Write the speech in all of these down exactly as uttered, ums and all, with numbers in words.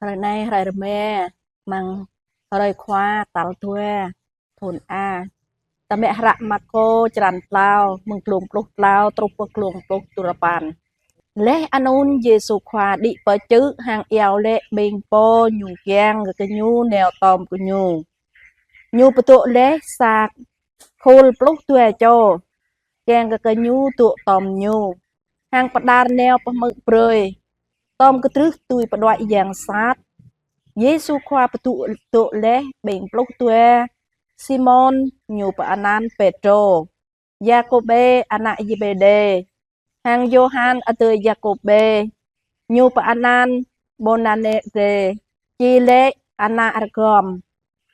Hrơi anai hrơi rơma, mơ̆ng hrơi Khua tal dua thun A. Ta mă hră Markô črăn klâo, mơ̆ng glông pluh klâo truh pơ glông pluh duapăn. Laih anŭn Yêsu Khua đĭ pơ čư̆ hăng iâu laĭ ƀing pô Ñu kiăng kơ gơñu nao tom kơ Ñu. Ñu pơdŏ laih sa khul pluh dua čô, kiăng kơ gơñu dŏ tom Ñu, hăng pơđar nao pơhmư̆ brơi, tom kơtrưh tui pơđuaĭ yang sat. Yêsu Khua pơdŏ, dŏ laih ƀing pluh dua: Simôn, ñu pơanăn Pêtrô, Yakôbê ană Zêbêđê, hăng Yôhan adơi Yakôbê, ñu pơanăn Bôanergê, či laĭ ană rơgŏm,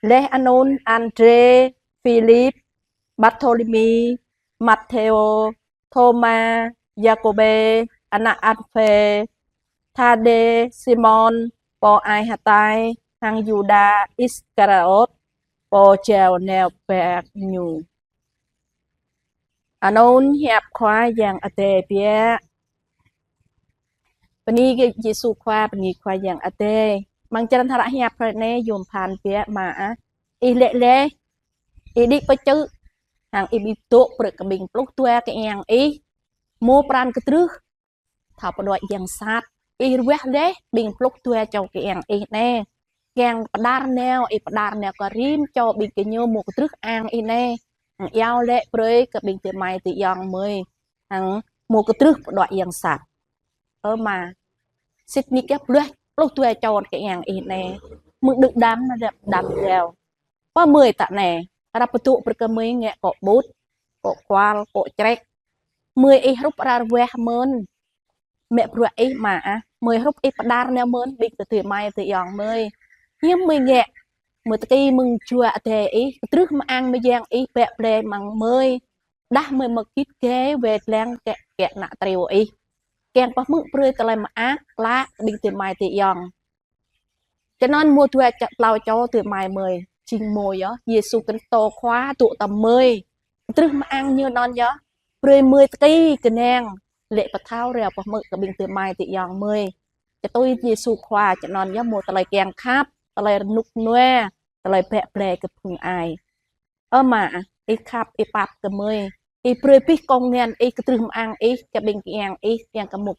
laih anŭn Andrê, Philip, Barthôlômê, Mathêô, Thôma, Yakôbê ană Alphê, Thadê, Simôn pô ai hơtai, hăng Yuđa Iskariôt, pô jao nao pơak Ñu. Anŭn hiăp Khua Yang Adai biă. Bơni kơ Yêsu Khua, bơni Khua Yang Adai. Mơ̆ng črăn hră hiăp hrơi anai yôm phăn biă mă ah. Ih laĭ laih, ih đĭ pơ čư̆, hăng ih ƀu dŏ brơi kơ ƀing pluh dua kiăng ih, hmâo pran kơtrưh thâo pơđuaĭ yang sat. Ih ruah laih ƀing pluh dua čô kiăng ih anai, kiăng pơđar nao, ih pơđar nao kơ rĭm čô ƀing gơñu hmâo kơtrưh ang ih anai, hăng iâu laĭ brơi kơ ƀing adơi amai adơi ayŏng mơi, hăng hmâo kơtrưh pơđuaĭ yang sat. Ơ mă, sĭt nik yơh pluh, pluh dua čô kiăng ih anai, mơ̆ng đư̆ đam, đư̆ đam reo. Pơ mơi tă anai, ră pơdŏ brơi kơ mơi ngă akŏ ƀut, akŏ kual, akŏ črek. Mơi ih hrup ră ruah mơ̆n, mă bruă ih mă ah, mơi hrup ih pơđar nao mơ̆n ƀing adơi amai adơi ayŏng mơi. Hiư̆m mơi ngă, mơi tơkĭ mơ̆ng jua adai ih, kơtrưh mơang mơyang ih bă blai mơ̆ng mơi. Đah mơi mơ̆ git gai wai lăng kĕ, kĕ ană triu ih, kiăng pơhmư̆ brơi tơlơi mơak klă ƀing adơi amai adơi ayŏng. Čơnăn hmâo dua čô, klâo čô adơi amai mơi, jing hmâo yơh Yêsu Kristô Khua dŏ tom mơi. Kơtrưh mơang Ñu anŭn yơh brơi mơi tơkĭ kơnang, laĭ pơthâo rao pơhmư̆ kơ ƀing adơi amai adơi ayŏng mơi. Čơtui Yêsu Khua čơnăn yơh hmâo tơlơi kiăng khăp, tơlơi rơnŭk rơnua, tơlơi bă blai kơ phung ai. Ơ mă, ih khăp, ih pap kơ mơi. Ih brơi abih kŏng ngăn ih, kơtrưh mơang ih, kơ ƀing kiăng ih, kiăng kơ hmâo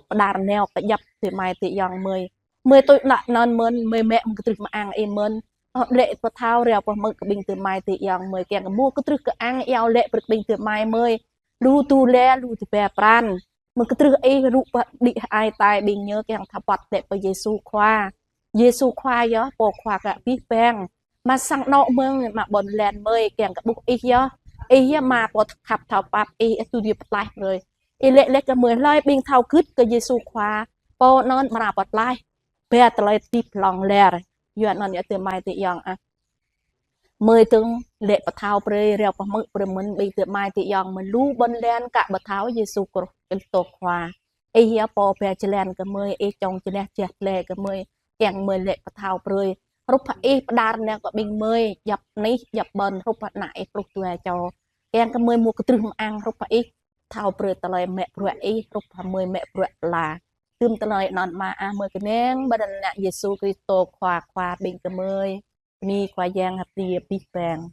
pơđar nao kơ djŏp adơi amai adơi ayŏng mơi. Mơi tui anŭn mơ̆n, mơi mă mơ̆ng kơtrưh mơang ih mơ̆n. Ơ, laĭ pơthâo rao pơhmư̆ kơ ƀing adơi amai adơi ayŏng mơi, kiăng kơ hmâo kơtrưh kơang iâu laĭ brơi kơ ƀing adơi amai mơi. Lu tơlơi, lu tơlơi pran. Mơ̆ng kơtrưh ih rŭ pơ đĭ ai tai ƀing ñu kiăng thâo pơ̆t laĭ pơ Yêsu Khua. Yêsu Khua yơh pô Khua kơ abih bang. Mă sang anŏ mơ̆ng mă ƀôn lan mơi kiăng kơ ƀuh ih yơh. Ih yơh mă pô khăp thâo pap ih, ih tui pơklaih mơi. Ih laĭ laih kơ mơi hlơi ƀing thâo gưt kơ Yêsu Khua, pô anŭn amra pơklaih, ba tơlơi hơdip hlŏng lar. Yua anŭn yơh adơi amai adơi ayŏng ah. Mơi tơ̆ng laĭ pơthâo brơi, rao pơhmư̆ brơi mơ̆n ƀing adơi amai adơi ayŏng mơi lu ƀôn lan kơ pơthâo Yêsu Kristô Khua. Ih yơh pô ba jơlan kơ mơi, ih čŏng jơlan jah blai kơ mơi, kiăng mơi laĭ pơthâo brơi. Hrup hă ih pơđar nao kơ ƀing mơi, djŏp anih, djŏp ƀôn, hrup hă ană ih pluh dua čô. Kiăng kơ mơi hmâo kơtrưh mơang hrup hă ih, thâo brơi tơlơi mă bruă ih, hrup hă mơi mă bruă pơala. Tơm tơlơi anŭn mă ah, mơi kơnang ƀơi anăn Yêsu Kristô Khua, Khua ƀing gơmơi. Bơni Khua Yang Adai abih bang.